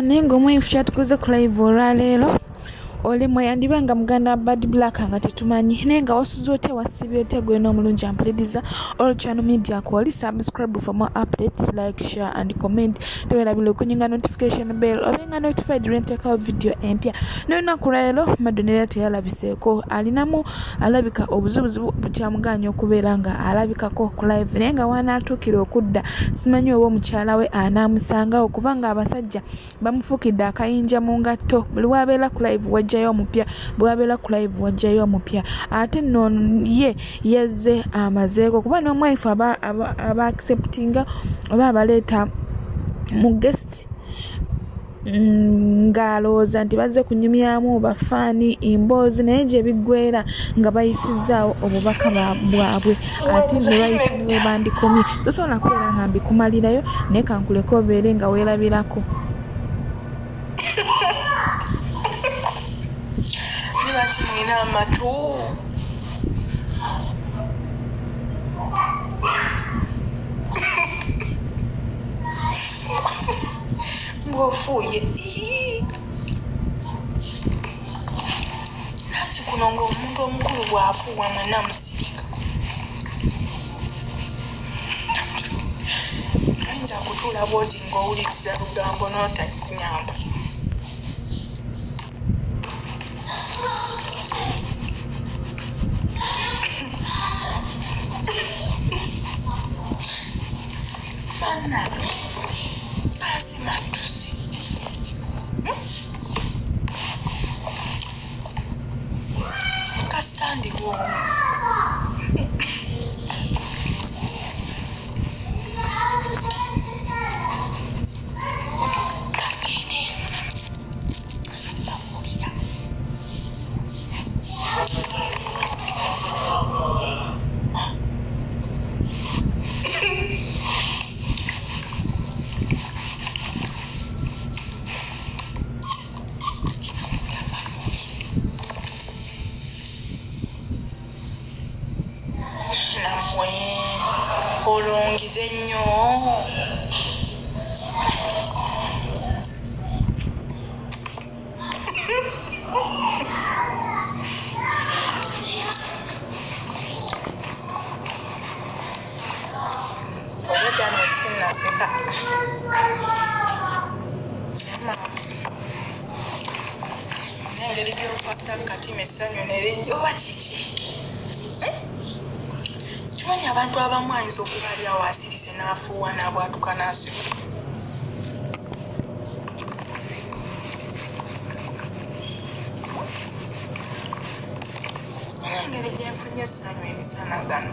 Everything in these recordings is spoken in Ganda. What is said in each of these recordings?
Naye ng'omweyifu kyatukoze ku live olwaleero oli mweyandiba nga muganda Bad Black nga tetumanyi, naye nga wasuze otya, wasibye otya gwena omulungi ampuliriza all channel media kwoli subscribe for more updates, like, share and comment. Tewerabira okunyinga notification bell obenga notified lwenteekawo video empya. N'olunaku lwaleero Madonera teyalabiseeko, alinamu alabika obuzibuzibu bukyamugaanya okubeera nga alabikako ku live, naye nga wanaatuukira okudda simanyi oba omukyala we anaamusangawo, kubanga abasajja bamufuukidde akayinja mu ngatto. Buli wabeera ku live wajjayo omupya, bwe wabeera ku live wajjayo omupya, ate nno ye yazze amazeeko, kuba n'omwife aba acceptinga oba abaleeta mu guest ng'alowooza nti bazze kunyumyamu bafaani emboozi, naye gye biggweera nga bayisizzaawo obubaka bwabwe ate ne bayita ne bandikomye. Tosobola kubeera nga mbikumalirayo, naye kankuleke obeere nga weerabirako. Lwaki mulina amatu? Bw'ofuuye nasi kuno ng'omuntu omukulu bw'afuuwa mwenna musirika. Oyinza kutuula bw'oti ng'owuliriza lugambo n'otanyamba. Bannange kansimattuse. Kasita ndiwo. Kagende babuulira. Nammwe olongize nnyo. Obwedda nno sinnaseka. N'engeri gy'okwata katima essanyu ne lijja oba kiki? Kimanyi abantu abamu ayinza okuba ali awo asirise n'afuuwa n'abwatuka n'aseka. Naye engeri gye nfunye essanyu emisana gano.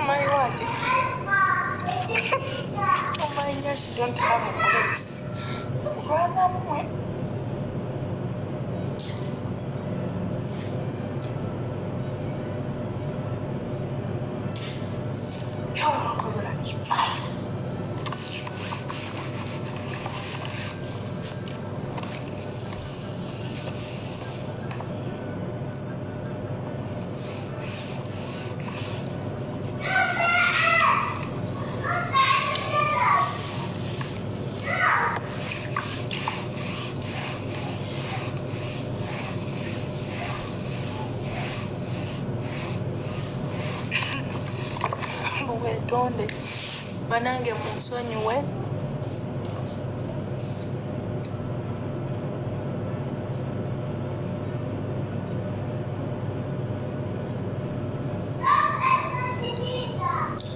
My what? Oh my gosh, you don't have breaks. Baana mmwe. By'omukulula kivaayo. Weetonde banange munsonyiwe.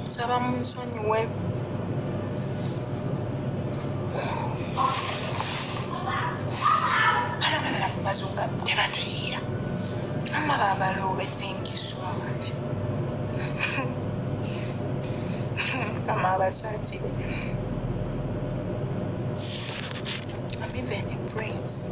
Nsaba munsonyiwe. Bana balala mu bazunga tebategeera. Amma babaloobe, thank you so much. Mukama abasaasire. I'm even in praise.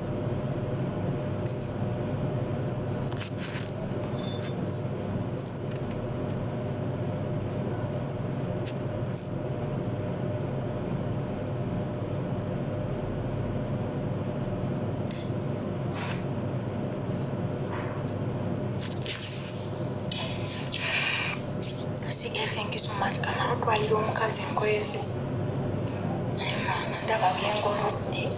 Thank you so much. Kamala otwalira omukazi engoye ze. Naye maama ndaba byengolodde.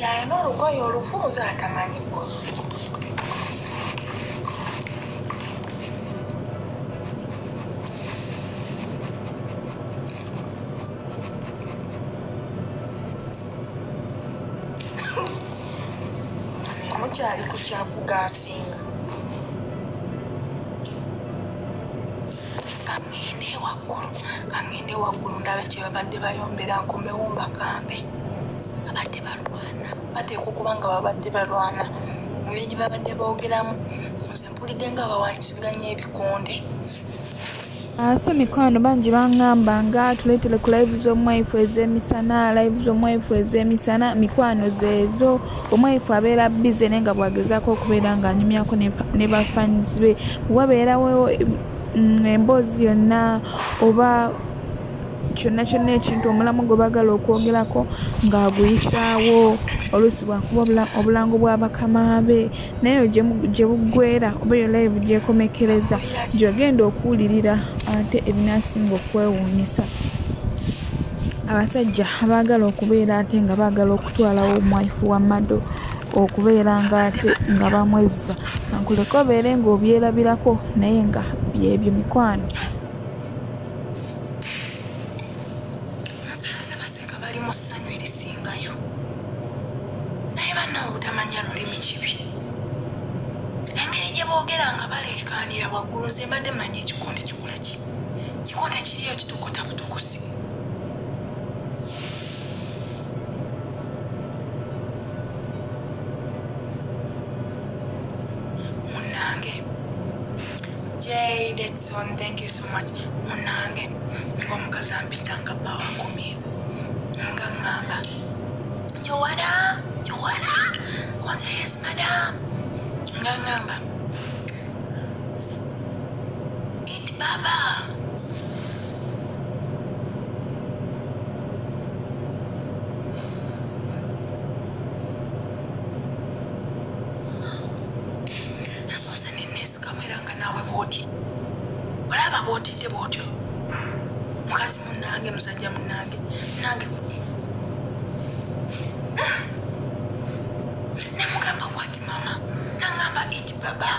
Yalina olugoye olufunze atamanyi ggolo. Mukyali ku kyakugasinga. Kangende waggulu ndabe kye babadde bayombera nkomewo mbagambe. Babadde balwana, bateekwa okuba nga babadde balwana. Engeri gye babadde boogeramu, nze mpulidde nga bawanyisiganya ebikonde. So mikwano bangi bangamba nga tuleetere ku live z'omwaifu ez'emisana, live z'omwaifu ez'emisana, mikwano zeezo. Omwaifu abeera busy naye nga bw'agezaako okubeera ng'anyumyako ne bafans be. Wabeerawo emboozi yonna oba kyonna kyonna ekintu omulamu gwe baagala okwogerako ng'aguyisaawo, oluusi bw'akuba obulango bwa bakama be, naye gye buggweera oba eyo live gy'ekomekereza gy'ogenda okuwulirira ate ebinaasinga okwewuunyisa. Abasajja abaagala okubeera ate nga baagala okutwalawo omwaifu wa Mado okubeera ng'ate nga bamwezza. Nkuleka obeere ng'obyerabirako naye nga byebyo mikwano. Bali mu ssanyu erisingayo. Naye bannaawe obutamanya lulimi kibi. Engeri gye boogera nga baleekaanira waggulu, nze mbadde mmanyi ekikonde kikola ki. Kikonde kiriyo kitokota butokosi. Munnange Jay Detson, thank you so much. Munnange ng'omukazi ampita nga bba wakomyewo. Nga ŋŋamba, Joanna, Joanna, nze yes madam. Nga ŋŋamba, eat baba. Nasoose ne neesikamu era nga naawe bw'oti. Olaba bw'otidde bw'otyo. Mukazi munnange, musajja munnange, nange nemugamba what mama, nangamba eat baba.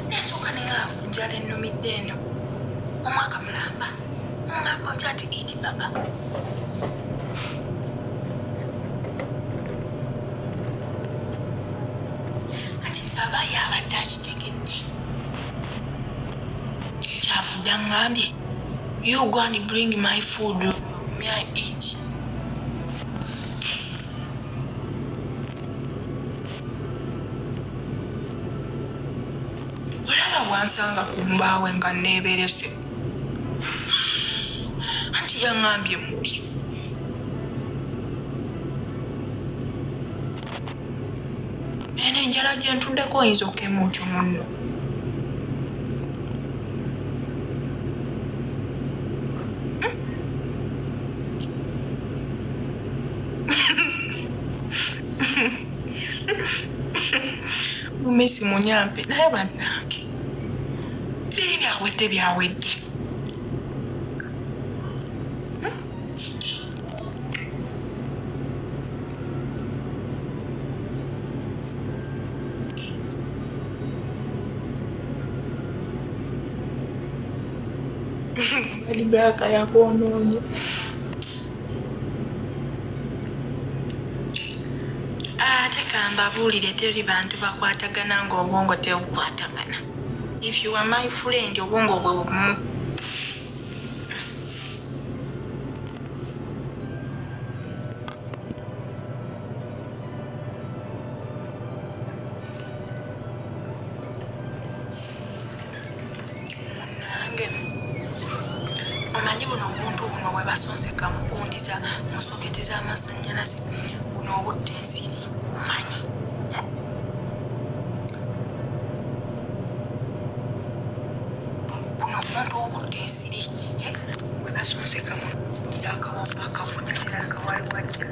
Nensooka nengamba ku njala ennumidde eno omwaka mulamba, ongamba otya ati eat baba. Kati baba yabadde akitegedde. Kyavudde aŋŋambye, you go and bring my food, may I eat. Olaba bwansanga ku mbaawe nga neeberese. Anti yaŋŋambye mulye. Eno enjala gye ntuddeko oyinza okukema otyo munno. Bumisi munyampe naye bannange biri byawedde byawedde. Bad Black yakwonoonye. Ate kambabuulire, teri bantu bakwatagana ng'obwongo tebukwatagana. If you are my friend, obwongo bwe bumu. Munnange, omanyi buno obuntu buno bwe basonseka mu gundi za mu soketi z'amasannyalaze, buno obutta ensiri, obumanyi. Buno Omuntu obudde ensiri bwe basonsekamu akawampa akawunyatera akawali wajja.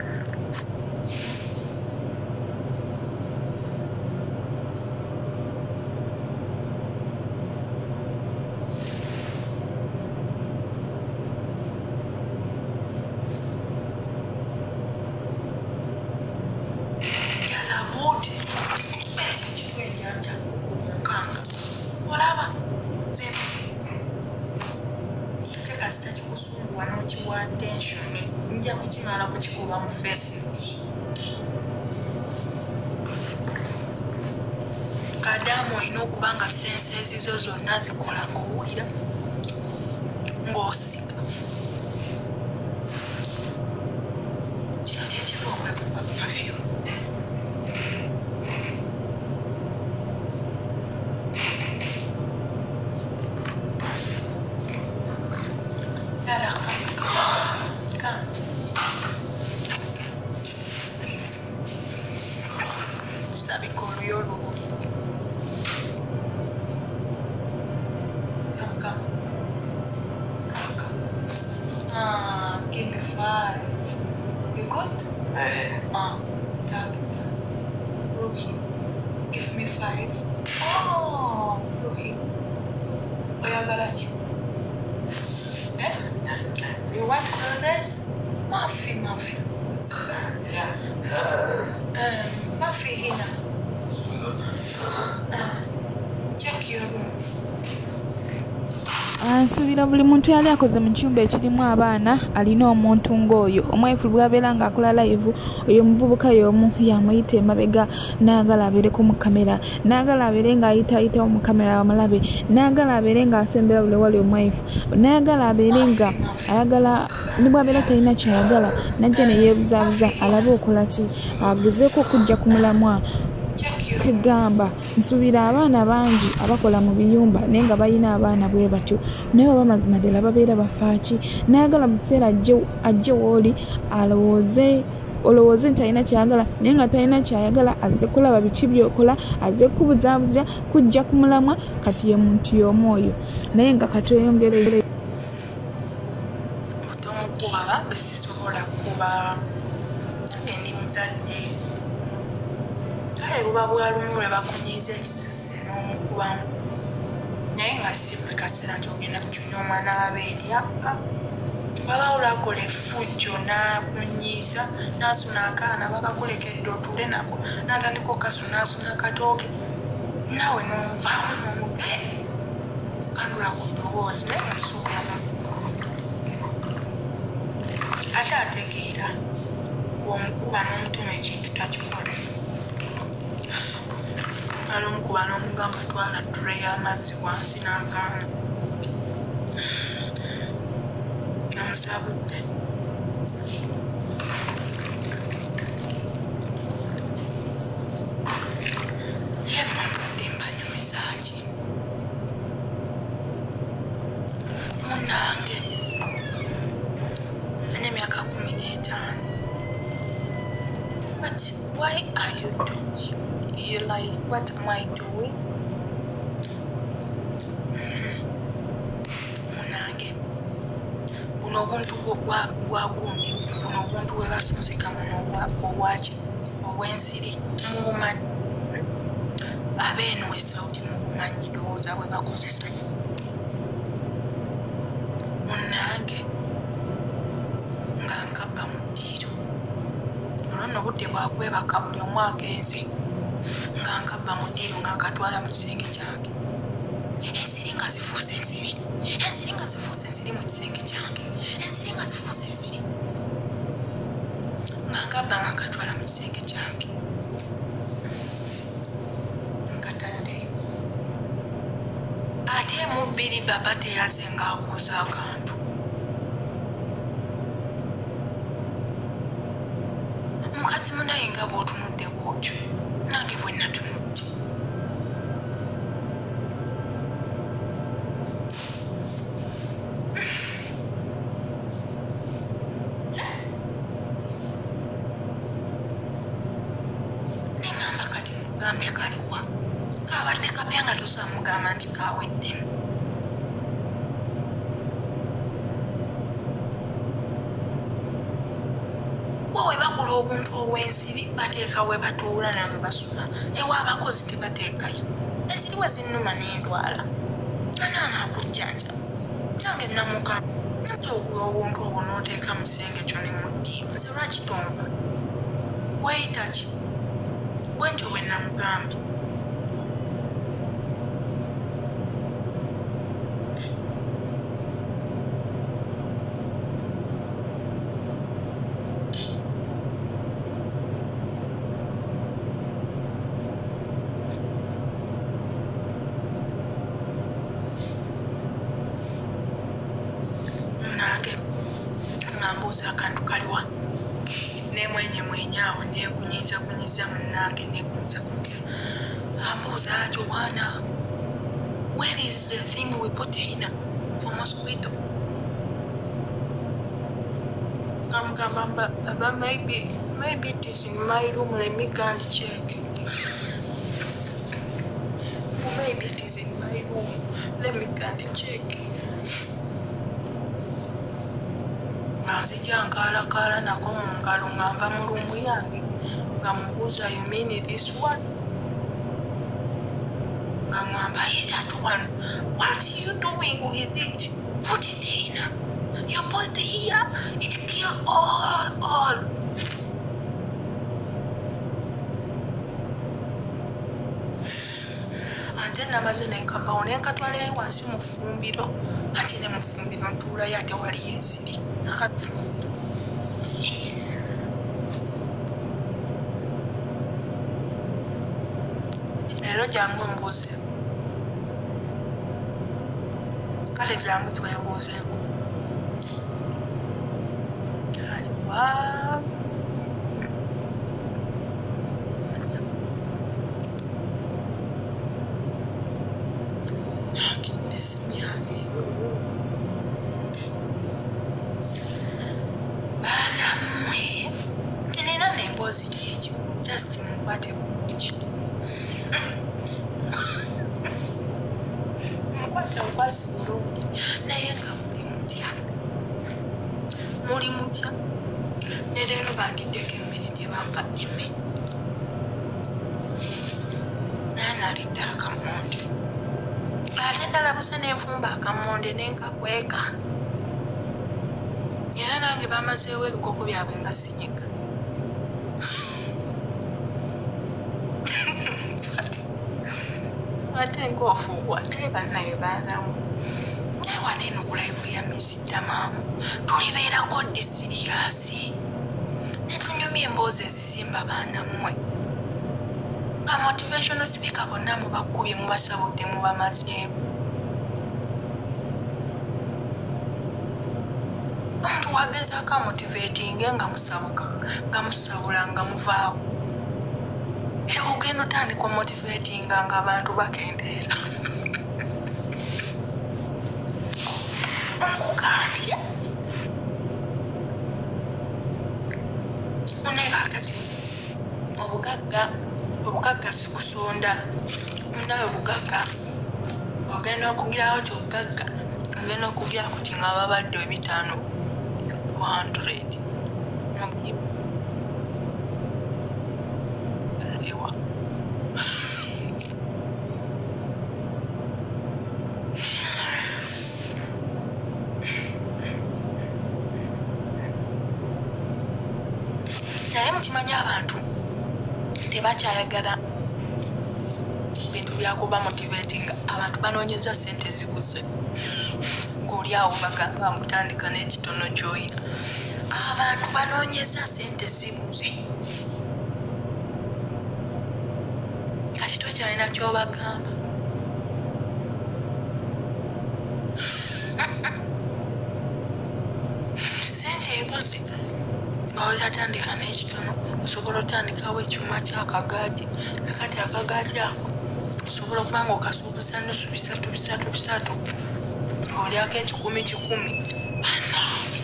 Nja kukimala kukikuba mu face. Kadamu olina okuba nga sense ezizo zonna zikola ng'owulira ng'osika. Kino kyekiva okwekuba perfume. Yala come. Sabika oluyo olubuli. Come, come. Come, come. Ah, give me 5. You good? Ah, tag, tag. Ruhi, give me 5. Oh, Ruhi. Oyagala ki? Eh? You want clothes? Mafi, mafi. Yeah. Mafi hina. Check your room. Nsuubira buli muntu yali akoze mu kyumba ekirimu abaana alina omuntu ng'oyo. Omwefu bw'abeera ng'akola live, oyo omuvubuka y'omu yamuyita emabega n'ayagala abeereko mu kamera, n'ayagala abeere ng'ayitaayitawo mu kamera bamulabe, n'ayagala abeere ng'asembera buli wali omwefu, n'ayagala abeere nga ayagala ne bw'abeera talina ky'ayagala n'ajja ne yeebuzaabuza alabe okola ki, agezeeko okujja ku mulamwa. Kegamba nsuubira abaana bangi abakola mu biyumba naye nga balina abaana bwe batyo, naye oba mazima ddala babeera bafaaki. N'ayagala mu kiseera ajje w'oli alowooze olowooze nti alina ky'ayagala naye nga talina ky'ayagala, azze kulaba biki by'okola, azze kubuzaabuza kujja ku mulamwa. Kati ye muntu y'omu oyo, naye nga katweyongere. Omukuba bambi sisobola kuba nange ndi muzadde. Kale buba bwa lumu lwe bakunyiiza ekisusse n'omukubamu, naye nga si buli kaseera nti ogenda kucunya omwana w'abeeri. Wabaawo lwakola effujjo n'akunyiiza n'asuna akaana bakakulekedde otuule nako n'atandika okasunaasuna akatooke naawe n'ovaamu n'omutwe kandula ku ddoboozi, naye nga sobola. Ate ategeera bw'omukuba n'omutuma ekintu takikola. Ala omukuba n'omugamba twala tray y'amazzi wansi n'agaana. Namusabudde. Ye mbadde mbanyumiza ki? Munnange nina emyaka 15. But why are you doing? You like, what am I doing? Munange, buno obuntu bwa gundi, buno obuntu bwe basonseka muno obwaki obw'ensiri mubumanyi. Abeeno e Saudi mubumanyi ndowooza bwe bakozesa. Munnange nga nkabba mu ddiiro, olwo nno obudde bwakwebaka buli omu agenze, nga nkabba mu ddiiro nga nkatwala mu kisenge kyange. Ensiri nga zifuuse ensiri, ensiri nga zifuuse ensiri mu kisenge kyange, ensiri nga zifuuse ensiri, nga nkabba nga nkatwala mu kisenge kyange, nkataddeyo. Ate mu bbiri baba teyaze ng'abuuza akantu. Mukazi munaye nga bw'otunudde bw'otyo, nange bwe natunudde. Nengamba kati mugambe kaliwa, kabadde kapya nga tosobola mugamba nti kaweddemu. Obugula obuntu obw'ensiri bateeka we batuula nawe basula. Ewa abakozi tebateekayo. Ensiri bwe zinnuma n'endwala. Anaana akujjanjaba. Nange namuka nze ogula obuntu obwo n'oteeka mu kisenge kyo ne mu ddiiro. Nze lwaki tompa? Weeyita ki? Bwe ntyo bwe namugambye. Nga mbuuza akantu kaliwa nemwenyemwenye awo nekunyiza kunyiza munnange nekunyiza kunyiza ambuuza Joanna, where is the thing we put in for mosquito? Ngamugamba baba, maybe it is in my room, let me go and check. Maybe it is in my room, let me go and check. Nga nzija nkaalakaala nako mu ngalo nga nva mu ruumu yange nga mubuuza, you mean this one? Nga ŋŋamba, hey, that one, what are you doing with it? Put it in. You put it here, it kill all. Ate namaze ne nkabawo ne nkatwala eri wansi mu ffumbiro, ate ne mu ffumbiro ntuulayo ate waliyo ensiri. Nakafumbiro. Leero jangu ombuuzeeko. Kale jangu twebuuzeeko. Aliwa. Essimu yange eyo. Baana mmwe, nina n'emboozi nyingi, just munkwate bulungi. Munkwate bukwasi bulungi, naye nga muli mutya? Muli mutya? Ne leero bandiddeko emmere gye bampadde emmere. Naye nalidde akamonde. Ate nalabuse ne nfumba akamonde ne nkakweka. Era nange bamazeewo ebikoko byabwe nga sinyiga. Ate ng'ofuuwa naye bannaye baanamu. Naye wano eno ku live ya Miss Tamam tulibeerako ddi serious? Ne tunyumya emboozi ezisimba baana mmwe. Nga motivational speaker bonna mubakubye mubasabudde mubamazeeko. Omuntu wagezaako amotivatinge nga musabuka, nga musabula nga muvaawo. Ogenda otandika omotivatinga ng'abantu bakendeera. Nkugambye. Naye kaakati obugagga si kusonda. Nawe obugagga ogenda okugirawo ti obugagga ogenda okugirako ti nga babadde ebitaano 100. Ewa. Naye mukimanyi abantu tebakyayagala bintu byakuba motivating. Abantu banoonyeza ssente zibuze. Ng'oli awo bagamba mutandika n'ekitono ky'oyina. Abantu banoonyeza ssente zibuze. Kati tokyalina ky'obagamba. Ssente ebuze. Nga otatandika n'ekitono osobola otandikawo ekyuma ky'akagaati. Nakati akagaati ako osobola okuba nga okasuubuza nusu bisatu bisatu bisatu. Ng'olyako ekikumi kikumi. Bannange.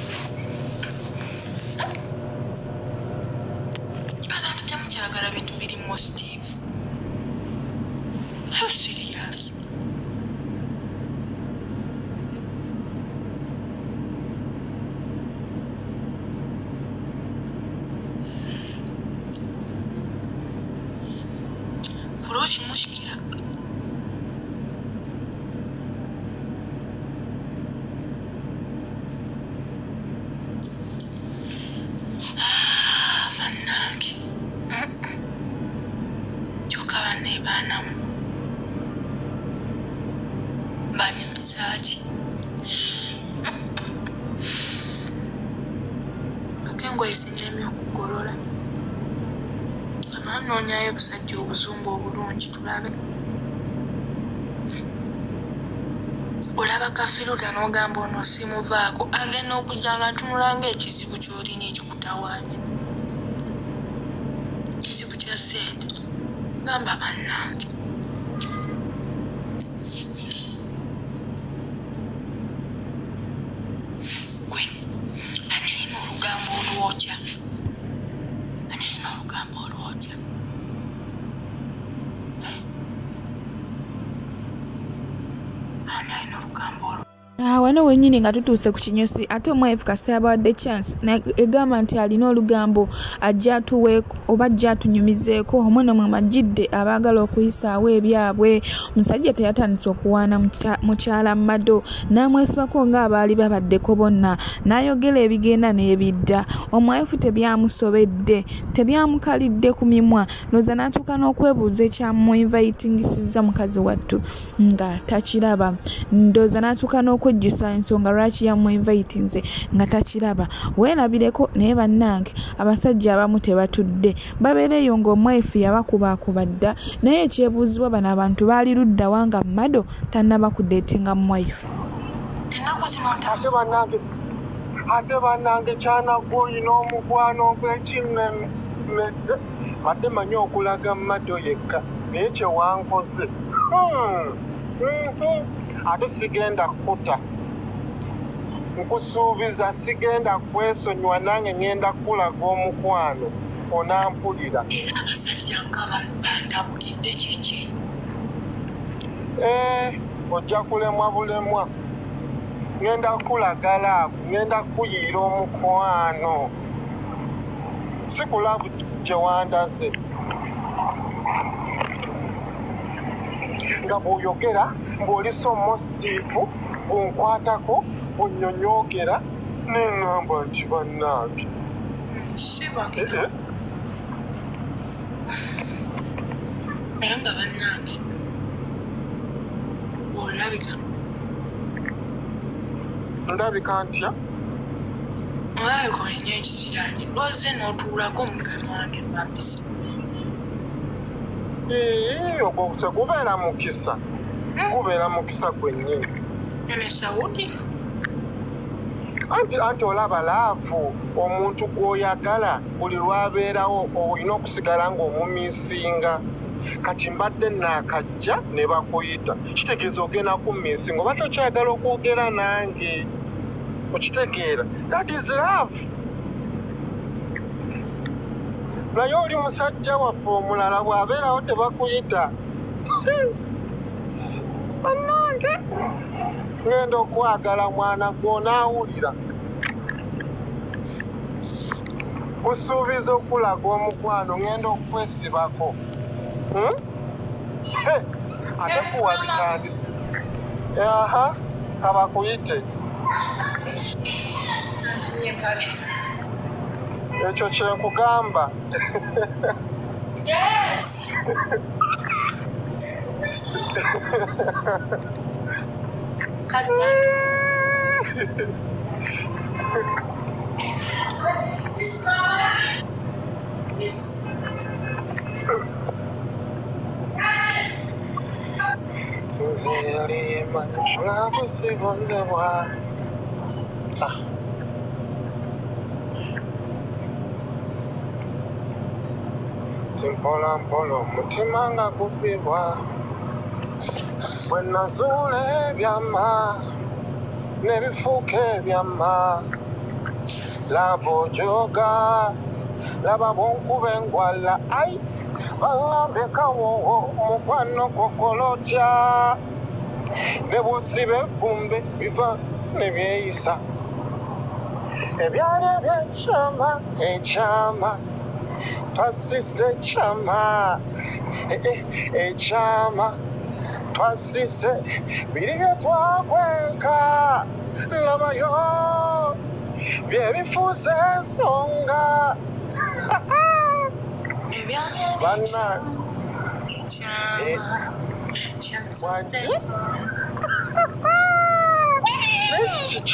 Abantu temukyagala bintu biri positive. How serious? Saaki engoye zinnemye okugolola. Amanoonyayo obusajja obuzungu obulungi tulabe. Olaba kafiruta n'ogamba ono simuvaako, agenda okujja nga atunula ng'ekizibu ky'olina ekikutawaanya. Kizibu kya ssente. Gamba bannange. Gwe ani alina olugambo olwokya? Ani alina olugambo olwokya? Ani alina olugambo olwokya? Wano wennyini nga tutuuse ku kinyusi, ate omwife kasita yabawadde chance egamba nti alina olugambo ajja atuweeko oba ajja atunyumizeeko. Omwana mwe majjidde abaagala okuyisaawo ebyabwe. Omusajja teyatandise okuwaana mukyala Mado n'amwesibako ng'abaali babaddeko bonna, n'ayogera ebigenda n'ebidda. Omwife tebyamusobedde, tebyamukalidde ku mimwa, ndowooza n'atuuka n'okwebuuza ekyamuinvitingisizza mukazi wattu nga takiraba. Ndowooza n'atuuka n'okwejjusa ensonga lwaki yamuinvitinze nga takiraba. Weerabireko naye bannange, abasajja abamu tebatudde, babeereyo ng'omwife yabakubaakuba dda. Naye ekyebuuzibwa, bano abantu baali ludda wa nga Mado tannaba kudeetinga mwife? Ennaku zino Ate bannange kyanaggwa olina omukwano gw'ekimmemmedde. Badde manyi okulaga Mado yekka, naye kye wankoze. Ate sigenda kuta. Nkusuubiza sigenda kwesonyiwa, nange ngenda kulaga omukwano onampulira. Era abasajja nga bantabukidde kiki? Ojja kulemwa bulemwa. Ngenda kulaga laavu, ngenda kuyiira omukwano. Si ku laavu gye wandaze. Nga bw'oyogera ng'oli so positive, bw'onkwatako, bw'onnyonyoogera, ne ŋŋamba nti bannange. Sibagenda. Naye nga bannange olabika. Ndabika ntya? Olabika olina ekisiraani, lw'ozze n'otuulako omutwe mwange bambisa. Ogwo tegubeera mukisa. Gubeera mukisa gwennyini. Ne Saudi? Anti olaba laavu, omuntu gw'oyagala buli lw'abeerawo olina okusigala ng'omumiisinga. Kati mbadde naakajja ne bakuyita, kitegeeza ogenda kummiisinga oba tokyagala okwogera nange. Okitegeera? That is love. Naye oli musajja waffe omulala bw'abeerawo tebakuyita. Bannange, ngenda okwagala mwana gw'onaawulira. Kusuubiza okulaga omukwano, ngenda okwesibako. Ate kuwa bitandise. Aha, kabakuyite. Ekyo kye nkugamba. Yes. This. Mpola mpola omutima nga gubibwa, bwe nazuula ebyama n'ebifuuka ebyama. Laba ojooga, laba bw'onkuba engwala, ai baŋŋambye kawowo mukwano gukola otya? Ne bw'osiba evvumbe biva ne byeyisa. Ebyali ebyekyama, ekyama twasise ekyama, ekyama twasise biri bye twakweka. Labayo bye bifuuse ensonga. Banna Ekyama.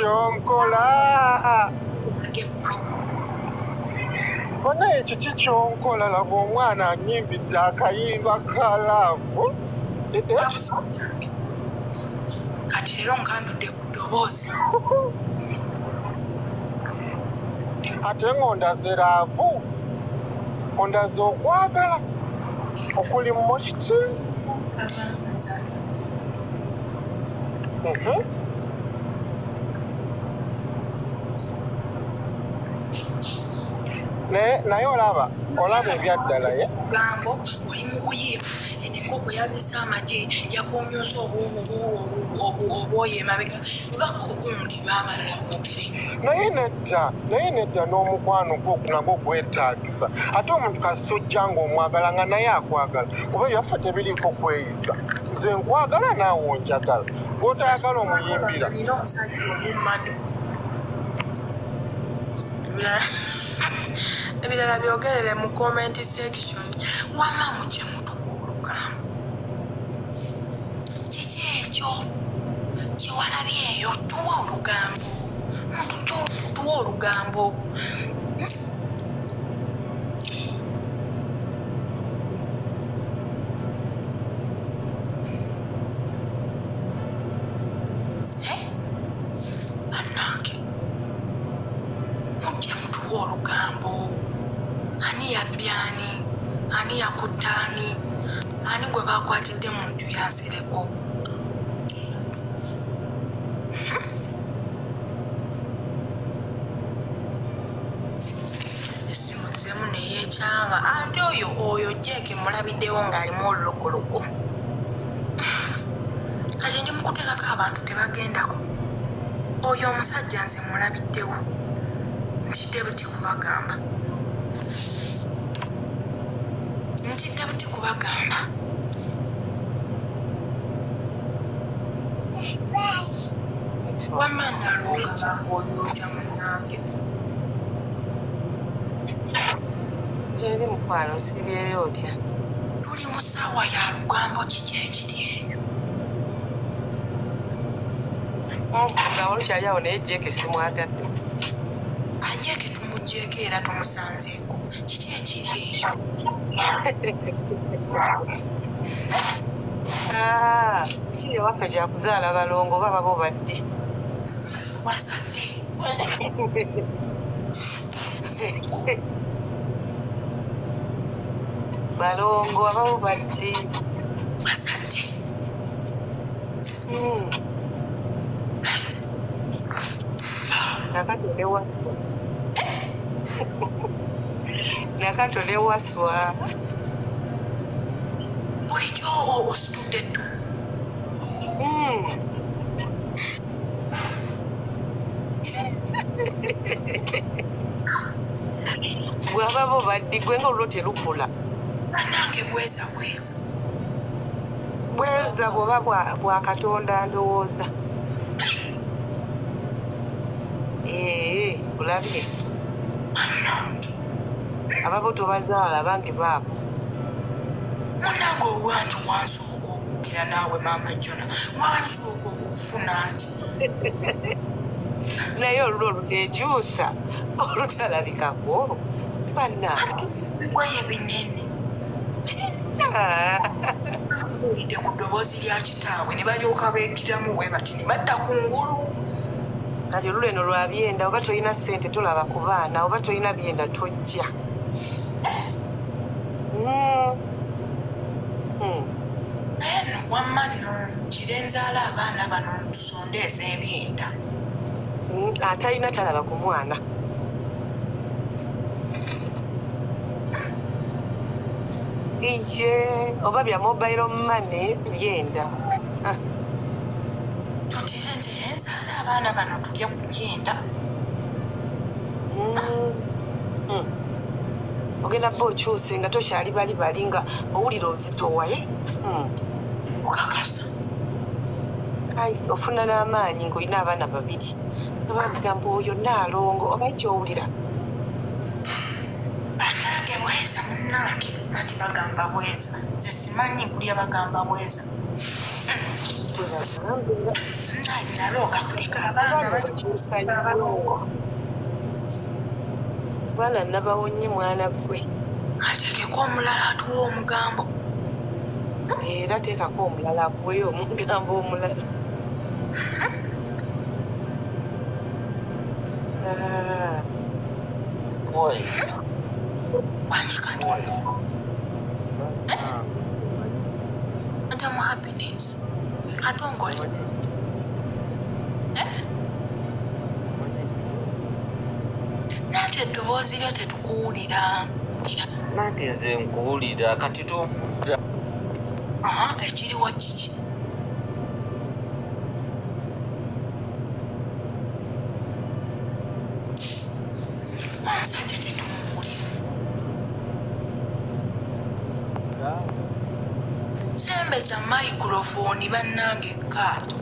kyonkola? Banaye kiki kyonkola? Laba omwana anyimbidde akayimba ka love. Kati leero nkandudde ku ddoboozi. Ate ng'ondaze love, ondaze okwagala okuli moshiti. Naye olaba ebyaddala ye gambo oli mu kuyimba enkoko yabisa amagi yakunyusa obuwumu obwoyo emabega vako gundi baabalala boogere. Naye nedda n'omukwano gwo nagwo gwetaagisa. Ate omuntu kasojja ng'omwagala nga naye akwagala, kuba yaffe tebiriiko kweyisa. Nze nkwagala naawe onjagala, gw'otayagala omuyimbira. Nina omusajja omumado. Ebirala byogerere mu comment section. Wamma mujje mutuwa olugambo. Kiki ekyo kyewalabye eyo? Tuwa olugambo. Muntu tuwa olugambo. Bannange mujje mutuwa olugambo. Ani yabbye ani? Ani yakutta ani? Ani gwe bakwatidde mu nju ya Nsereko? Essimu zemu neyeekyanga. Ate oyo Jeke mulabiddewo ng'alimu olulokologo. Kati ndi mukuteekako abantu tebagendako. Oyo omusajja nze mulabiddewo. Ntidde buti kubagamba. Ntidde buti kubagamba. Wamma nalooga bang'oyokya munnange. Gyeri mukwano osibyeyo otya? Tuli mu ssaawa ya lugambo, kiki ekiri eyo? Nga olukyali awo naye Jeke simwagadde. Ajeke tumugyeko era tumusanzeeko. Kiki ekiri eyo? Ekiri ewaffe kyakuzaala balongo oba babo baddi? Wazadde. Balongo ababo baddi. Wazadde. Nakato ne waswa. Bulijjo ositudde ttu. Bw'ababo baddi gwe nga olwo terukula. Bannange bweza bweza. Bweza bw'oba bwa Katonda ndowooza. Olabye. Bannange. Ababo tobazaala bange baabo. Munnange owanti wansooka okwogera naawe maama Jona. Wansooka okufuna nti. Naye olulwo oluteekyusa olutalabikako bannange. Bigoye binene. Owulidde ku ddoboozi lya kitaabwe ne balyoka beekiramu bwe bati ne badda ku ngulu. Kati olulwo eno lwa byenda, oba tolina ssente tolaba ku baana, oba tolina byenda tojja. Naye nno wamma nno kirenzaala abaana bano tusondeesa ebyenda. Atalina talaba ku mwana. Iye oba bya mobile money byenda. Tutire nti enzaala abaana bano tulye ku byenda. Ogenda bo okyuse nga tokyali bali bali nga owulira ozitowaye. Okakasa. Ai ofuna n'amaanyi ng'olina abaana babiri. Bagamba oyo Nnaalongo oba ky'owulira. Bannange bweza munnange anti bagamba bweza. Nze simanyi kulya bagamba bweza. Naloga kuleka abaana bakyusa. Mwana nabawonye mwana gwe. Kateekeko omulala atuwa omugambo. Era teekako omulala akuweyo omugambo omulala. Adamu happiness. Katongole. Nate eddoboozi lyo tetukuwulira. Nate nze nkuwulira kati tompulira. Ekiriwo kiki? Omusajja tetumuwulira. Sembeza microphone bannange kaato.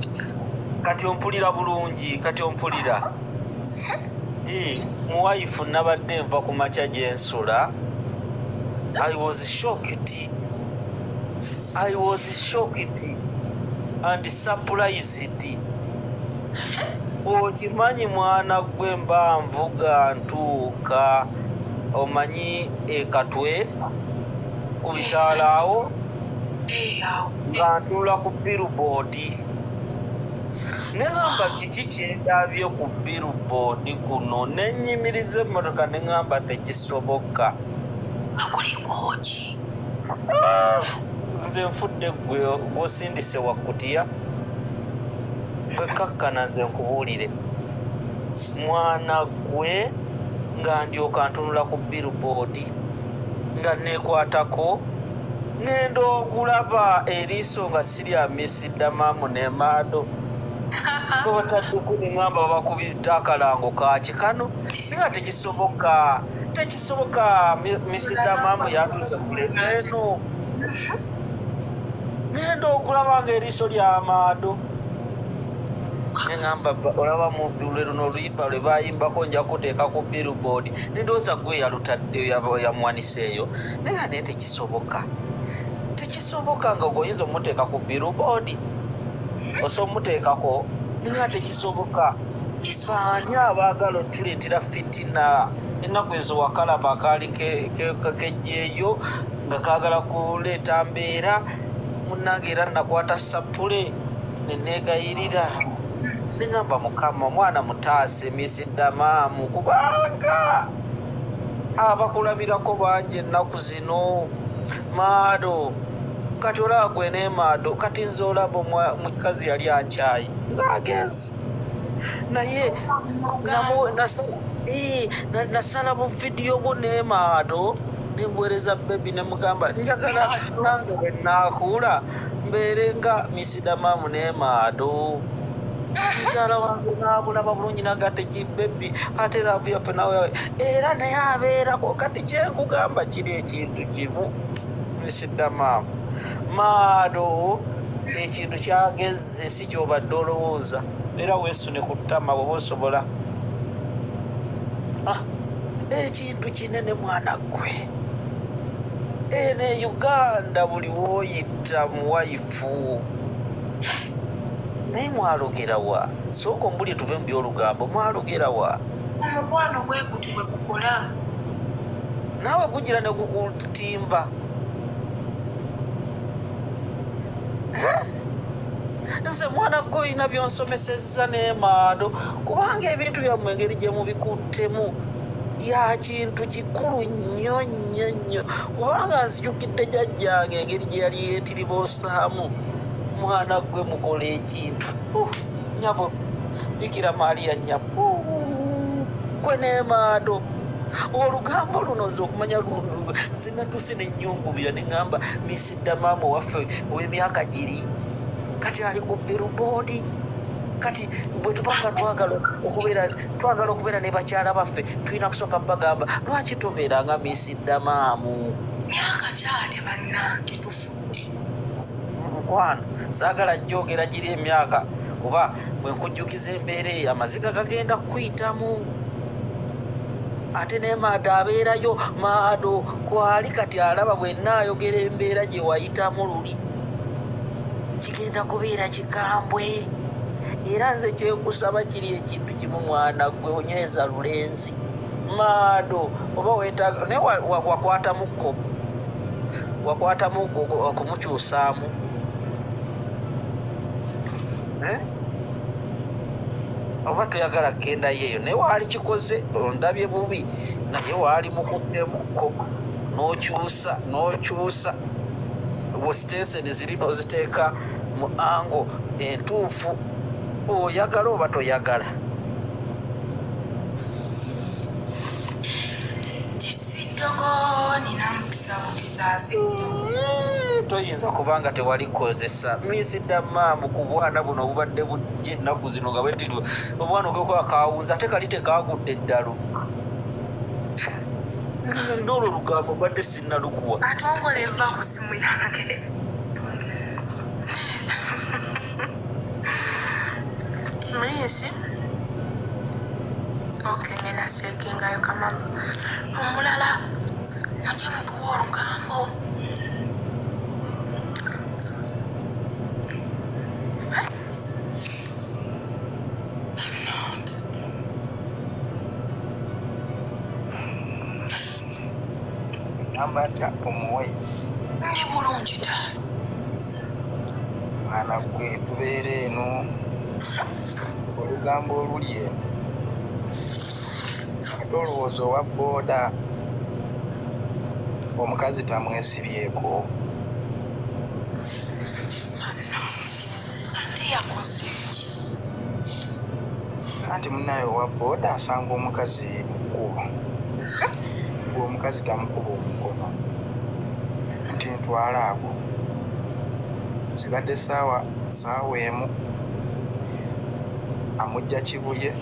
Kati ompulira bulungi, kati ompulira. Muwaifu nabadde nva ku makya gye nsula. I was shocked. I was shocked and surprised. Okimanyi mwana gwe mba nvuga ntuuka omanyi ekatwe ku bitaala awo nga ntuula ku billboard. Neŋŋamba kiki kyendabye ku billboard kuno ne nnyimiriza emmotoka ne ŋŋamba tekisoboka. Akuliko ki? Nze nfudde ggwe gw'osindise wakutiya gwe kakkana nze nkubuulire. Mwana gwe nga ndyoka ntunula ku billboard nga neekwatako ŋŋenda okulaba eriiso nga sirya misidamaamu ne maado. Bwe ne ŋŋamba babakubidde akalango kaaki kano naye nga tekisoboka tekisoboka misidamaamu yatuuse ku eno. Ŋŋenda okulaba ng'eriiso lya maado. Ne ŋŋamba olaba mu luno oluyimba lwe bayimbako nja kuteeka ku billboard. Ne ndowooza gwe yalutadde yamuwaniseeyo naye nga naye tekisoboka. Tekisoboka nga gw'oyinza omuteeka ku billboard. Osobola omuteekako naye nga tekisoboka. Baani abaagala otuleetera fitina? Ennaku ezo wakalaba akaali kejjeeyo nga kaagala kuleeta mbeera munnange era nakwata sappule ne neegayirira. Ne ŋŋamba Mukama omwana mutaase misidamaamu kubanga abakulabirako bangi ennaku zino. Maado kati olaba gwe ne maado kati nze olaba omukazi yali ankyayi ng'agenze. Naye nasala bu vidiyo bwo ne maado ne mbuweereza bebi ne mugamba njagala nange bwe nnaakula mbeere nga misidamaamu ne maado. Mukyala wange n'abulaba bulungi n'agatta bebi ate laavu yaffe nawe era naye abeerako kati kye nkugamba kiri ekintu kimu misidamaamu. Maado ekintu kyagezze si ky'obadde olowooza era weesune ku ttama bw'oba osobola. Ekintu kinene mwana ggwe. Eno e Uganda buli w'oyita muwayifu. Naye mwalogera wa? Sooka ombulire tuve mu by'olugambo, mwalogera wa? Omukwano bwe guti bwe gukola. Naawe gugira ne gukutimba. Nze mwana gwe olina by'onsomesezza n'emaado kubanga ebintu byammwe engeri gye mubikuttemu ya kintu kikulu nnyo nnyo nnyo kubanga nzijukidde jjajjange engeri gye yali yeetiriboosaamu. Mwana gwe mukola ekintu. Nnyabo Bikira Maria nnyabo gwe n'emaado. Olugambo luno nze okumanya sinatuuse ne nnyungubira ne ŋŋamba misidamaamu waffe ow'emyaka giri kati ali ku billboard. Kati bwe tuba nga twagala okubeera ne bakyala baffe tulina kusooka bagamba lwaki tobeera nga misidamaamu. Myaka kyate bannange tufudde. Mukwano saagala jjogera giri emyaka kuba bwe nkujjukiza embeera eyo amaziga gagenda kukuyitamu. Ate ne maado abeerayo maado kwali kati alaba bwe nnaayogera embeera gye wayitamu luli. Kigenda kubeera kikambwe. Era nze kyenkusaba kiri ekintu kimu, mwana gwe onyweza lulenzi Maado oba weetaaga naye wakwatamuko wakwatamu okumukyusaamu, eh? Oba toyagala kgendayo eyo, naye waali kikoze ondabye bubi, naye waali mukuttemuko n'okyusa n'okyusa bwositenseni ziri n'oziteeka mu ango entuufu. Oyagala oba toyagala? Kisiddogo nina mukisa bukisaasi. Toyinza kubanga tewali kozesa misidda maamu ku bwana buno obubadde bujja ennaku zino nga bwetirwe obwana ogeko akawunza ate kali tekagudde eddalu. Ndolwo olugambo mbadde sinnalukuwa. Atongole nva ku simu yange. Muyisi? Okay, ngenda checkingayo kamama. Omulala mujje mutuwe olugambo. Nambata omuwaifu. Ndi bulungi ddala. Mwana gwe tubeera eno olugambo oluli eno. Ate olowooza owa bbooda omukazi tamwesibyeko. Ate yakoze ki? Anti munnaye owa bbooda asanga omukazi mu kkubo. Omukazi tamukuba omukono nti ntwala ago. Zibadde saawa emu amujja Kibuye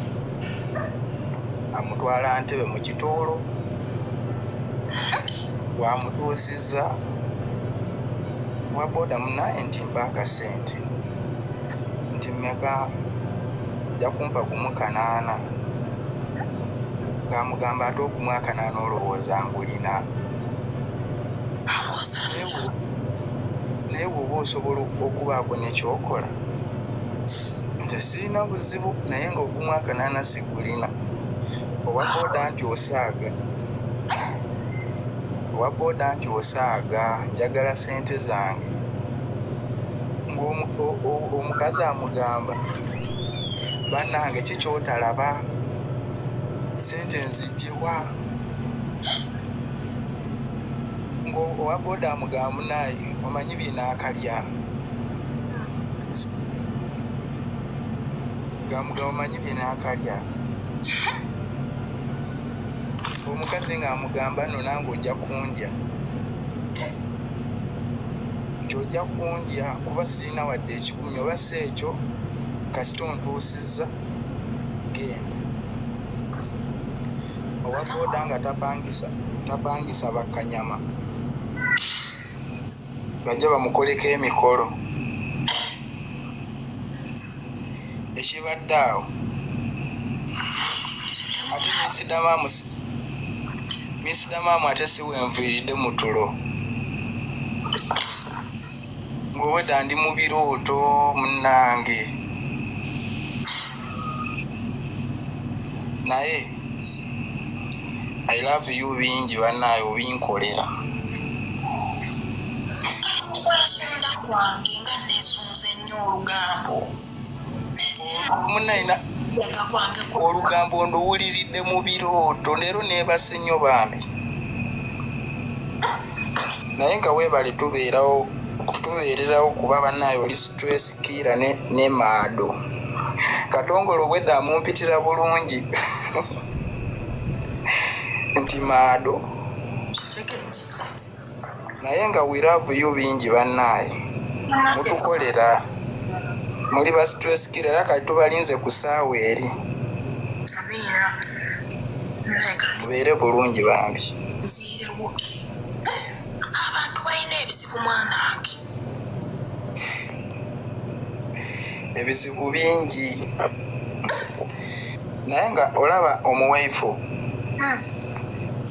amutwala Ntebe mu kituulo bw'amutuusizza wa bbooda munnaye nti mpa akasente nti mmeka ojja kumpa gumu 8. Ng'amugamba ate ogumu 8 olowooza ngulina. Naye bw'oba osobola okubaako n'ekyokola nze sirina buzibu, naye ng'ogumu 8 sigulina. Owa bbooda nti osaaga, owa bbooda nti osaaga, njagala ssente zange. Ng'omukazi amugamba bannange ki ky'otalaba, ssente nzigyewa. Ng'owa bbooda amugamba munnaye omanyi bye naakalya, ng'amugamba omanyi bye naakalya. Omukazi ng'amugamba nno nange ojja kundya, nti ojja kundya kuba sirina wadde 1,000 oba si ekyo kasita ontuusizza genda. Owa bbooda nga tapangisa bakanyama bajja bamukoleko emikolo. Ekibadde awo ate misidamaamu ate si wenviiridde mu tulo ng'obwedda ndi mu birooto munnange. Naye I love you bingi bannaye obinkolera. Okwesunda kwange nga neesunze nnyo olugambo. Munnaye olugambo nduwuliridde mu birooto leero neebase nnyo bambi. Naye nga weebale tubeererawo kuba bannaye oli stress killer ne Maado. Katongole obwedda amumpitira bulungi nti Maado. Naye nga we love you bingi bannaye mutukolera muli ba stress killer era kati tubalinze ku ssaawa eri. Mubeere bulungi bambi. Nziirewo. Abantu balina ebizibu mwanange. Ebizibu bingi. Naye nga olaba omuwaifu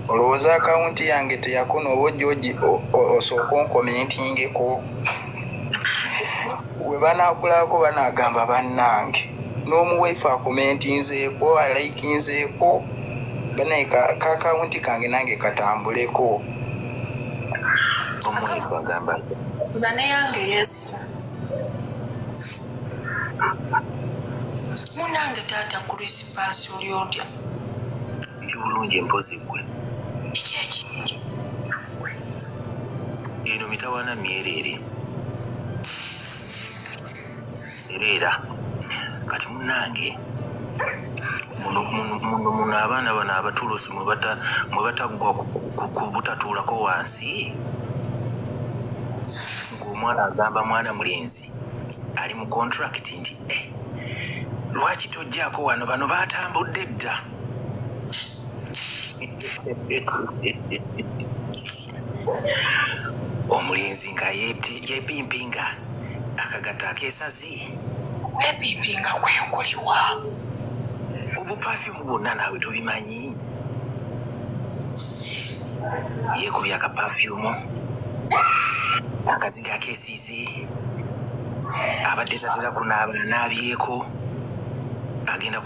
olowooza akawunti yange teyakona oba ojja osooka onkomentingeko. We banaakulako banaagamba bannange n'omuwaife akomentinzeeko alaikinzeeko banaye kakawunti kange nange katambuleko. Omuwaife agamba bane yange yeesiba munange taata Crispasi oli otya? Ndi bulungi mpozi gwe. Kiki ekingi? Eno mitawaana myereere era kati munnange muno abaana bano abatulusi mwe bataggwa ku butatuulako wansi ng'omwana agamba mwana mulenzi ali mu contract nti lwaki tojjaako wano bano baatambudde dda. Omulenzi nga yeepimpinga akagatta akeesazi. Weepimpinga kwekuliwa obupafyumu bwonna naawe tobimanyi. Yeekubya akapafyumu akazigo akeesiize abadde tatera kunaaba naabyeko agenda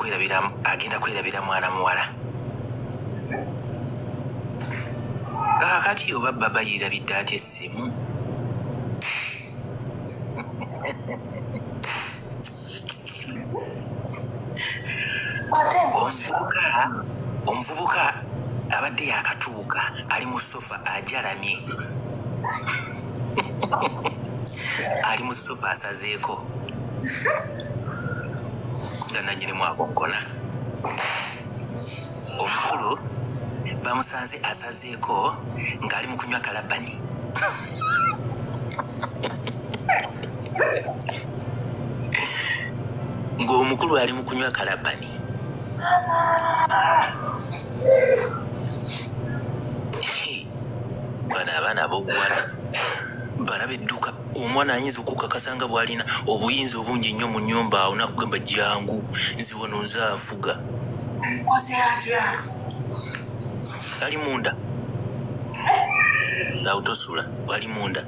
kwerabira mwana muwala. Kaakati oba baba yeerabidde atya essimu? Omuvubuka abadde yakatuuka ali mu sofa ajalamye ali mu sofa asazeeko nga nannyini mwakonkona. Omukulu bamusanze asazeeko ng'ali mu kunywa kalabani. Ng'omukulu ali mu kunywa kalabani. Bano abaana ab'obuwala balaba edduuka omwana ayinza okukakasa nga bw'alina obuyinza obungi ennyo mu nnyumba awo n'akugamba jangu nze wano nze afuga. Nkoze atya? Ali munda. Awo tosula wali munda.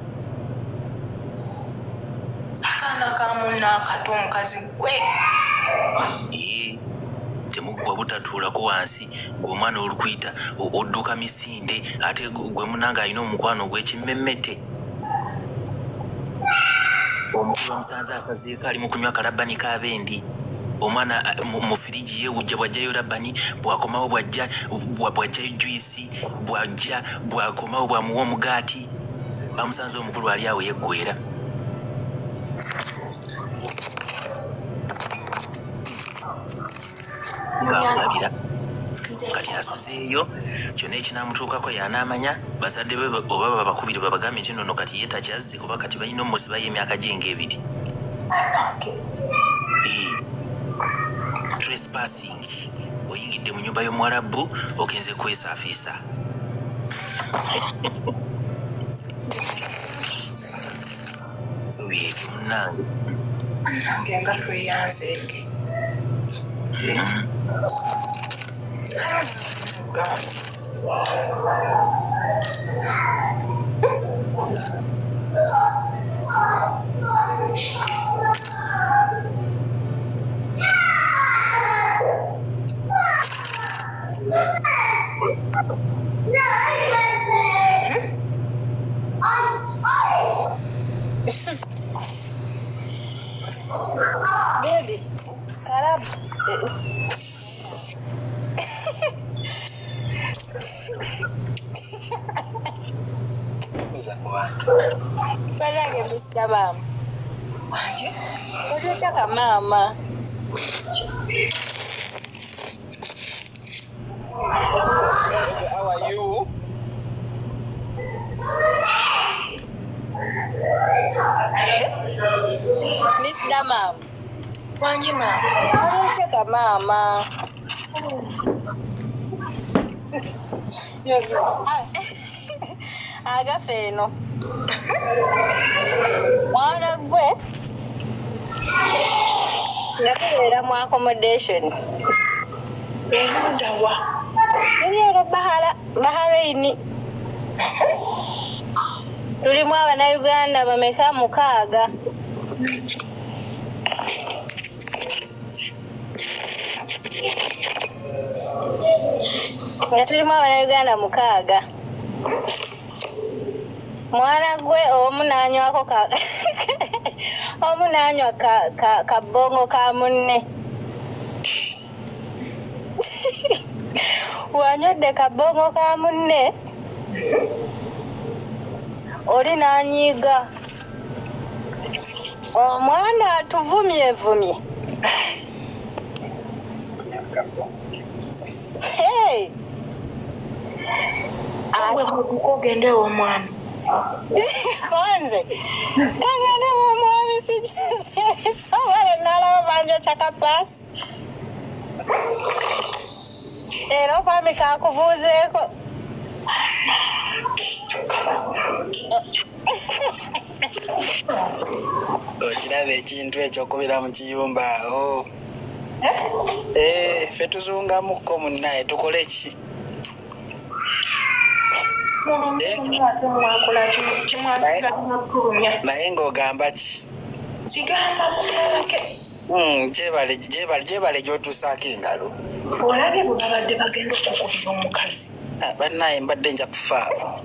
Akaana ka munna akato omukazi gwe. Temuggwa butatuulako wansi gwe omwana olukuyita odduka misinde ate gwe munnange alina omukwano ogw'ekimmemmette. Omukulu bamusanze akazeeko ali mu kunywa kalabani k'abendi. Omwana mu firiji yeewujja bw'ajjayo labani bw'akomawo bw'ajjayo juyisi bw'ajja bw'akomawo bw'amuwa omugaati. Bamusanze omukulu ali awo yeggwera. Ng'amulabira kati asuzeeyo kyonna ekinaamutuukako y'anaamanya bazadde be oba babakubire babagambe nti nno kati ye takyazze kuba kati balina omusibayo emyaka gye ng'ebiri. Trespassing oyingidde mu nnyumba y'omuwarabu ogenze kwesaafisa. Byekyo munnange. Munnange nga tweyanzeege. Baby, karabu. Banange Mr. Mama. Wanje? Olyotaka maama. How are you? Mr. Mama. Wanje mama. Olyotaka maama. Agafe eno. Mwana gwe nakubeera mu accommodation. Erudda wa? Tuli ero Bahrain. Tulimu Abannayuganda bameka 6. Nga tulimu Abannayuganda 6. Mwana gwe omu n'anywako ka omu n'anywa ka kabongo ka munne. Wanywedde kabongo ka munne oli n'anyiiga. Omwana atuvumyevumye. Hey! Ogende ew'omwami. Konze kagende ew'omwami sisobole nalaba banja kyakapasi. Era omwami kakubuuzeeko. Okiraba ekintu ekyo okubira mu kiyumba awo. Ffe tuzungamukko munnaye tukole ki? Naye ng'ogamba ki? Kigamba munange. Gyebale gy'otuusaako engalo. Olabye bwe babadde bagenda okukubira omukazi. Bannaye mbadde nja kufaawo.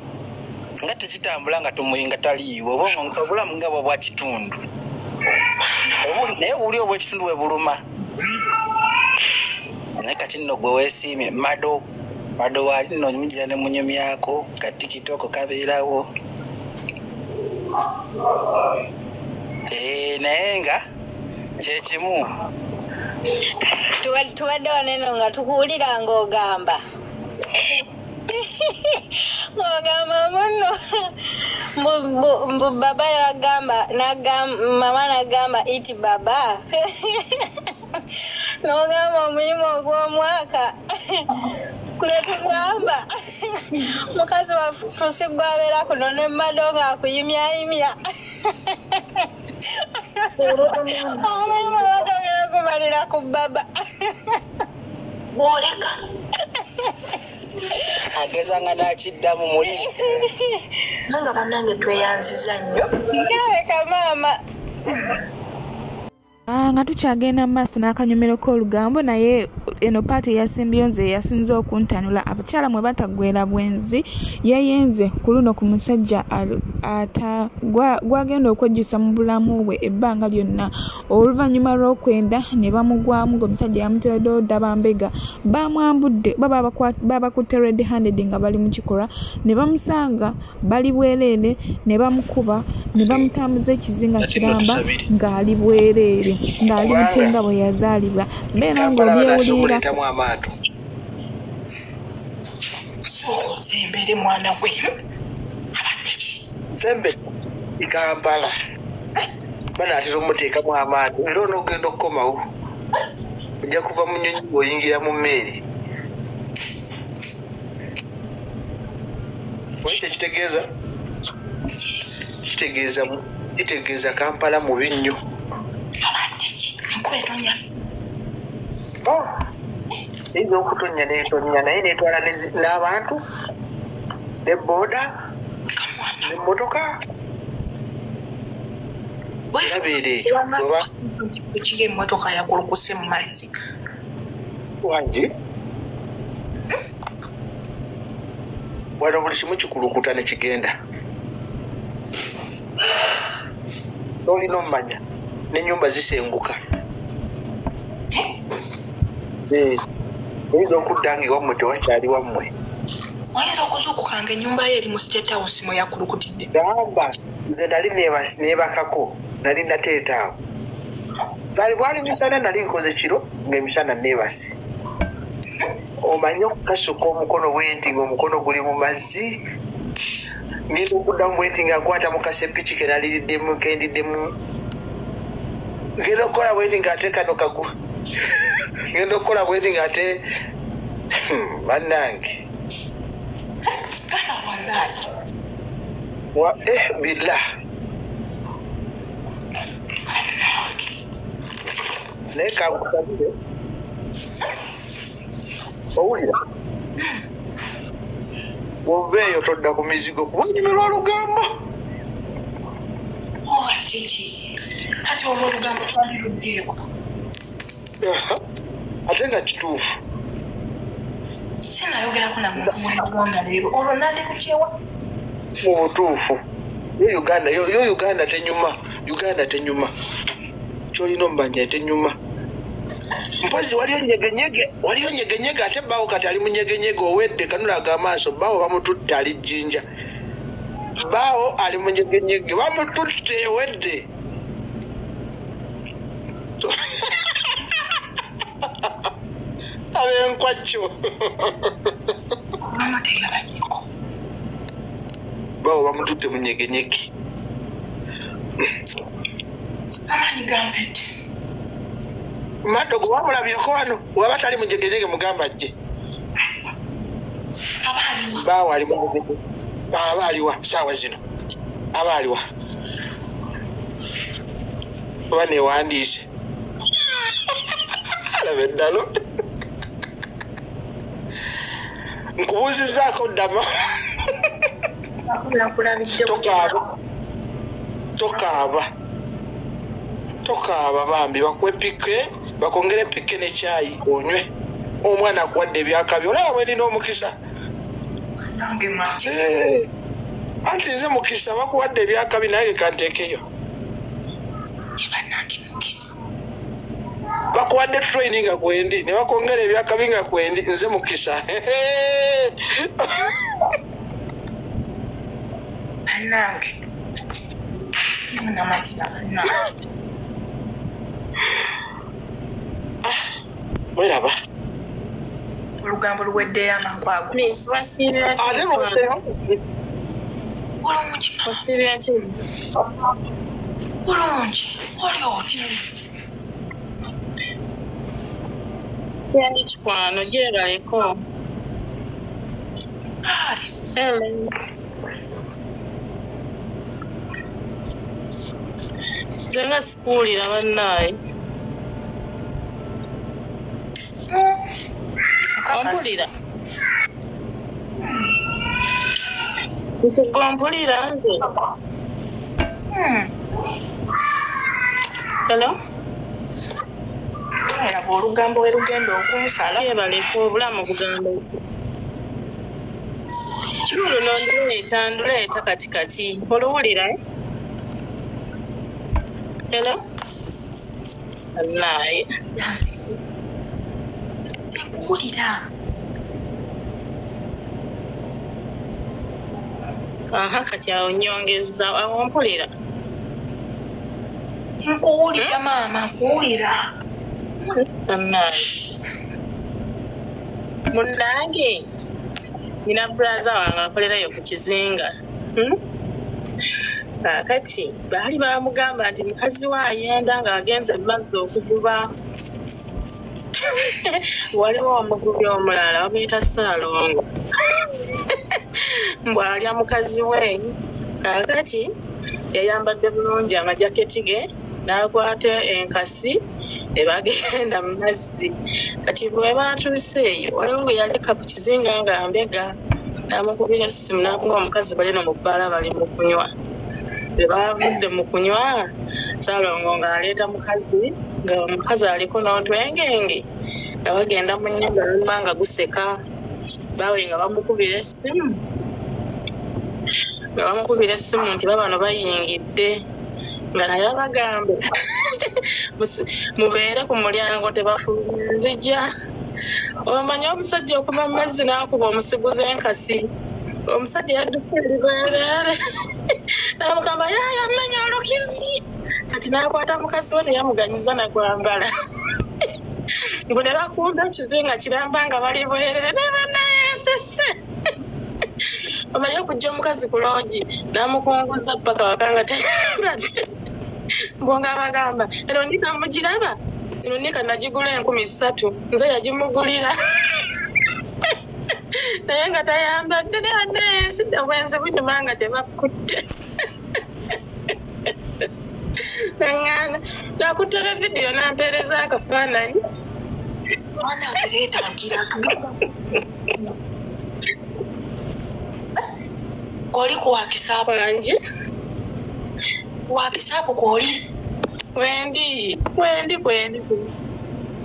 Nga tekitambula nga tumuyinga taliiwo obulamu nga bwo bwa kitundu. Naye buli obw'ekitundu bwe buluma. Naye kati nno gwe weesiimye Mado wali nno mugira ne munyumyako ka TikTok kabeerawo. Naye nga kye kimu. Tubadde wano eno nga tukuwulira ng'ogamba. Ng'ogamba munno mbu baba yagamba mama n'agamba iti baba. N'ogamba omulimu ogw'omwaka. Netugamba mukazi waffe si gw'abeera kuno ne Mado ng'akuyimyayimya. Omulimu batogera kumalira ku baba. Bw'oleka. Agezanga n'akiddamu muli. Nange bannange tweyanziza nnyo. Ndabeka maama. Nga tukyagenda mu maaso n'akanyomero k'olugambo naye eno paati eyasimbyeyo nze yasinze okuntanula. Abakyala mwe bataggwera bwenzi yeyenze ku luno ku musajja gwagenda okwejjusa mu bulamu bwe ebbanga lyonna oluvannyuma lw'okwenda ne bamugwamu ng'omusajja yamuteereddewo ddaba mbega bamwambudde babakutte red handed nga bali mu kikolwa ne bamusanga bali bwereere ne bamukuba ne bamutambuza ekizinga kiramba ng'ali bwereere ng'ali mutenga bwe yazaalibwa mbeera ng'obyewulira. Sembere mwana gwe abadde ki? Sembe Kampala banaatera omuteekamu amaato era onoogenda okukomawo ojja kuva mu nnyonyi ng'oyingira mu mmeeri. Omanyi kye kitegeeza? Kitegeeza Kampala mubi nnyo. Abadde ki? Enkuba etonya. Eyinza okutonnya n'etonnya naye n'etwala n'abantu ne booda n'emmotoka. Erabeera eyo oba ekiri emmotoka yakulukuse mu mazzi. Wangi wano buli kimu kikulukuta ne kigenda. Tolina omumanya n'ennyumba zisenguka. Oyinza okudda nga ewammwe tewakyali wammwe. Oyinza okuzuukuka nga ennyumba ye eri mu State House mwe yakulukutidde. Gamba nze nali neebakako nali nateeta awo. Zaali bwali misana nali nkoze kiro ng'emisana neebase. Omanyi okukasuka omukono bwe nti ng'omukono guli mu mazzi. Ngenda okuddamu bwe nti nga nkwata mu kasepiki ke naliriddemu kendiddemu. Ngenda okukola bwe nti ng'ate kano kagwa. Ngenda okukola bwe nti ng'ate bannange. Gana wallahi. Wa billah. Naye kankusabire. Owulira? Bw'oveeyo todda ku mizigo kuba onyumirwa olugambo. Obadde ki? Kati olwo olugambo twalirugyewa. Ate nga kituufu. Sinayogerako na muntu wa Uganda leero, olwo nandikukyewa. Mu butuufu yo Uganda, yo Uganda tenyuma, Uganda tenyuma, kyolina omubanja tenyuma. Mpozi waliyo nyegenyege, waliyo nyegenyege ate bbaawo kati ali mu nyegenyege owedde kanulaga amaaso, bbaawo bamututte ali Jjinja, bbaawo ali mu nyegenyege bamututte owedde. Abenkwakyo mama teyabanyeko, bbaawo bamututte mu nyegenyege. Amaanyi gampedde. Maddo gwe wamulabyeko wano, waba tali mu nyegenyege mugamba ajje. Bbaawo ali mu nyegenyege, aba aliwa saawa zino, aba aliwa oba newandiise alaba eddalo. Nkubuuzizaako ddama. Tokaaba, tokaaba, tokaaba bambi, bakuwe pike, bakwongere pike ne caayi onywe. Omwana akuwadde ebyakabi, olaba bwe nina omukisa. Anti nze mukisa, bakuwadde ebyakabi naye kanteekeyo. Bakuwadde training nga kwendi, ne bakwongera ebyakabi nga kwendi, nze mukisa. Bannange namatira bannange. Weraba olugambo luweddeyo amangu ago. Ate luweddeyo bulungi, bulungi, oli otya? Yandi kikwano gyebaleko. Ali nze nga sikuwulira bannaaye. Ompulira? Gwe ompulira nze? Hello? Laba olugambo we lugenda okunsala. Gyebaleko, obulamu bugamba ki? Luno nduleeta, nduleeta kati kati. Oluwulira? Hello? Bannaaye. Nze nkuwulira. Aha, kati awo nnyongeza, awo mpulira. Nkuwulira maama, nkuwulira. Bannaaye. Munnange, nina brother wange akolerayo ku kizinga. Kaakati baali baamugamba nti mukazi we ayenda ng'agenze mu mazzi okuvuba. Waliwo omuvubi omulala bamuyita Ssaalongo. Mbw alya mukazi we. Kaakati yayambadde bulungi amajaketi ge n'akwata enkasi ne bagenda mu mazzi. Kati bwe baatuuse eyo waliwo gwe yaleka ku kizinga nga mbega, n'amukubira essimu n'akuba omukazi bali no mu bbaala bali mu kunywa. Bwe baavudde mu kunywa, Ssaalongo ng'aleeta mukazi, nga omukazi aliko n'otwengenge, nga bagenda mu nnyumba baluma nga guseka. Baawe nga bamukubira essimu, nga bamukubira essimu nti babano bayingidde, nga naye abagamba mubeere ku mulyango tebafulumya nzija. Omanyi omusajja okuva mu mazzi n'akuba omusiguze enkasi. Omusajja yadduse ebigwereere n'amugamba yaaya mmenya olukizi. Kati n'akwata mukazi we teyamuganyiza na kwambala. Mbu ne bakunda ekizinga kiramba nga bali bwerere ne bannaye ensese. Omanyi okujja omukazi ku loogi n'amukunguza ppaka waka nga teyambadde. Mbu nga bagamba eno nika mugiraba, eno nika nagigula 3,000 nze yagimugulira. Naye nga tayambadde ne bannaye obwenzi bunyuma nga tebakutte. Naŋŋaana nakuttera vidiyo n'ampeereza akafaananyi. Mwana abireeta ngira kwoli ku wakisaapu. Wangi? Wakisaapu kwoli. Wendi wendi kwendi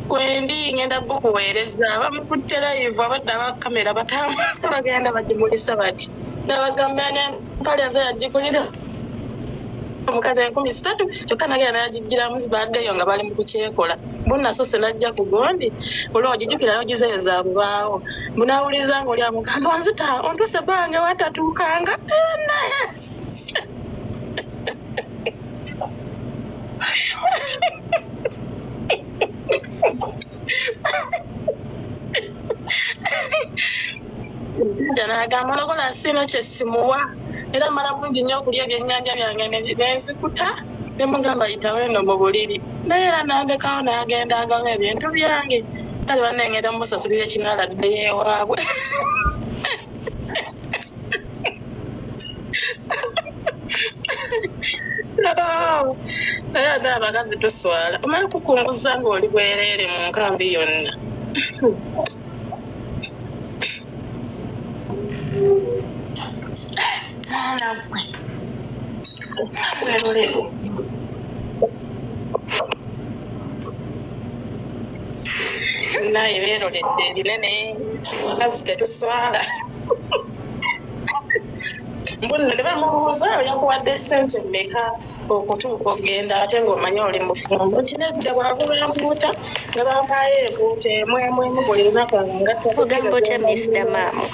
kwendi ngenda bukuweereza bamukutte live abadde abakamera batambuza bagenda bagimulisa bati nabagamba n'empale nze yagikulira omukazi 3000 kyokka nagenda n'agigiramu zibaddeyo nga bali mu kukyekola mbunasose najja ku gondi olwo ogijjukira ogizeyo za bubaawo mbunawuliza ng'oli amugamba onzita ontuuse bange watatuukanga naye nagamba onokola siina kye simuwa era mmala bungi nnyo okulya ebyennyanja byange nenzikuta ne mugamba yitawo eno mu buliri naye era nandekawo n'agenda agaba ebintu byange kale bannengenda mumusasulira ekinaala addeyo ewaabwe. Naye ate abakazi tuswala omanyi kukunguza ng'oli bwereere mu nkambi yonna. Mwana gwe namwerolero naye beeroledde ebinene bakazi tetuswala. Mbona ne bamubuuza yakuwadde ssente mmeka okutuuka okugenda ate ng'omanyi oli mufumbo kinedda bwakuba mpuuta nga bampaayo empuuta emu emu emu buli lunaku nga ogamba otya Miss Damaamu?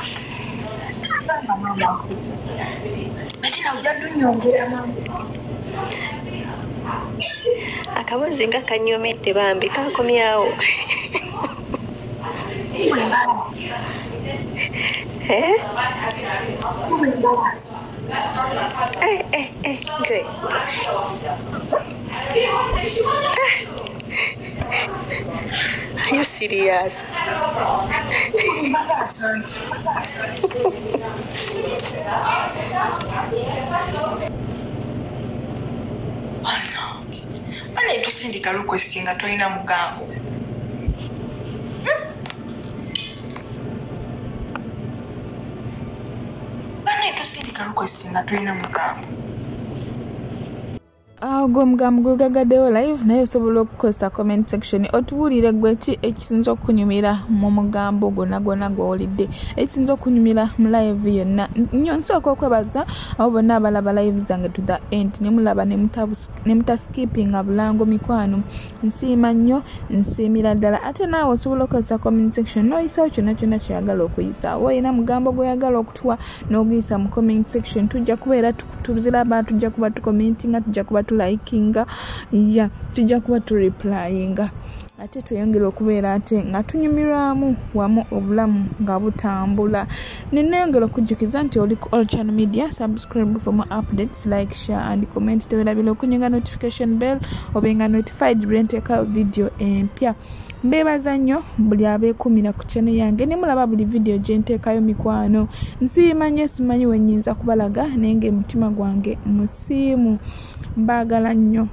Ate nawe ojja dunyongera maama. Akabozi nga kanyumidde bambi kakomyawo. Eh? Eh, great. Are you serious? Bana tusindika request nga tolina mugambo. Bana tusindika request nga tolina mugambo. Ogwo omugambo gugagaddewo live naye osobola okukozesa comment section otubuulire gwe ki ekisinza okunyumira mu mugambo gwonna gwonna gw'owulidde ekisinza okunyumira mu live yonna. Nnyo nsooka okwebaza abo bonna abalaba live zange to the end ne mulaba ne mutaskipinga bulango mikwano. Nsiima nnyo nsiimira ddala. Ate naawe osobola okukozesa comment section n'oyisawo kyonna kyonna ky'oyagala okuyisa. Oba olina mugambo gw'oyagala okutuwa n'oguyisa mu comment section tujja kubeera tuziraba, tujja kuba tucommentinga, tujja kuba tulikinga, ya tujja kuba tureplyinga ate tweyongera okubeera ate nga tunyumirwamu wamu obulamu nga butambula. Neneyongera okujjukiza nti oli ku All Channel Media, subscribe for more updates, like, share and comment. Tewerabira okunyiga notification bell obenga notified bwe nteekayo video empya. Mbeebaza nnyo buli abeekumira ku channel yange ne mulaba buli video gye nteekayo mikwano. Nsiima nnyo, simanyi we nnyinza kubalaga naye ng'omutima gwange musiimu. Mbaagala nnyo.